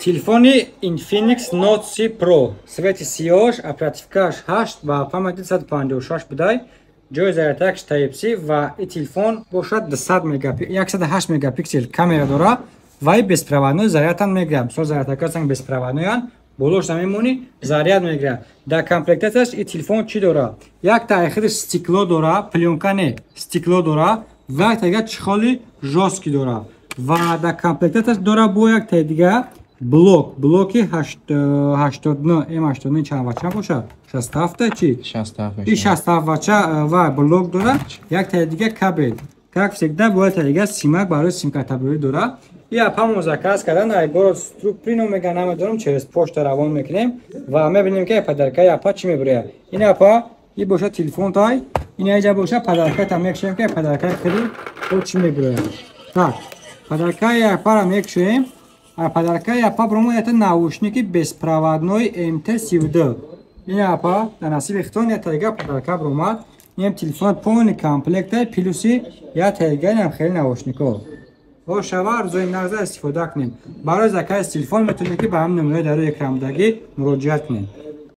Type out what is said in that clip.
Телефони Infinix Note C Pro, цвети сиёш, оперативкаш 8 ва памяти 156 будай, ҷои зарядкаш Type-C ва и телефон бошад 200 мегапиксел, 108 мегапиксел камера дора ва и беспроводной зарядтан мегирад. Мисол, зарядкасан беспроводнойан, болош намемонӣ, заряд мегирад. Дар комплектацияш и телефон чӣ дора? Якта айхири стекло дора, плёнка не, стекло дора ва якта дига чехоли жёсткий дора ва дар комплектацияш дора бо якта дига блок, блоки 89 М89 чанд вача бошад? 67 чи? 67. И 67 вача ва блок дора, якта дига кабел. Как всегда, бояд дига симак барои симкартабурӣ дора. И апамо заказ кардан ай город Струприно мега, намедонам, через почта равон мекунем ва мебинем, ки подаркаи апа чӣ мебуря. Ин апа, и боша телефон тай, ин айҷа боша подарката мекушем, ки подаркаи хеле бо чӣ мебуря. Так, подаркаи апара мекушем. А подаркаи апа бромо это наушники беспроводной МТ-32. Ин апа, дар насиби хитон я тайга подарка бромад. Инам телефон полный комплекта, плюси я тайга инам хеле наушнико. Шава рӯзои нағза истифода кунем. Барои заказ телефон метавонед, ки ба ҳамин номерҳои дар рӯи экранбудагӣ муроҷиат кунед.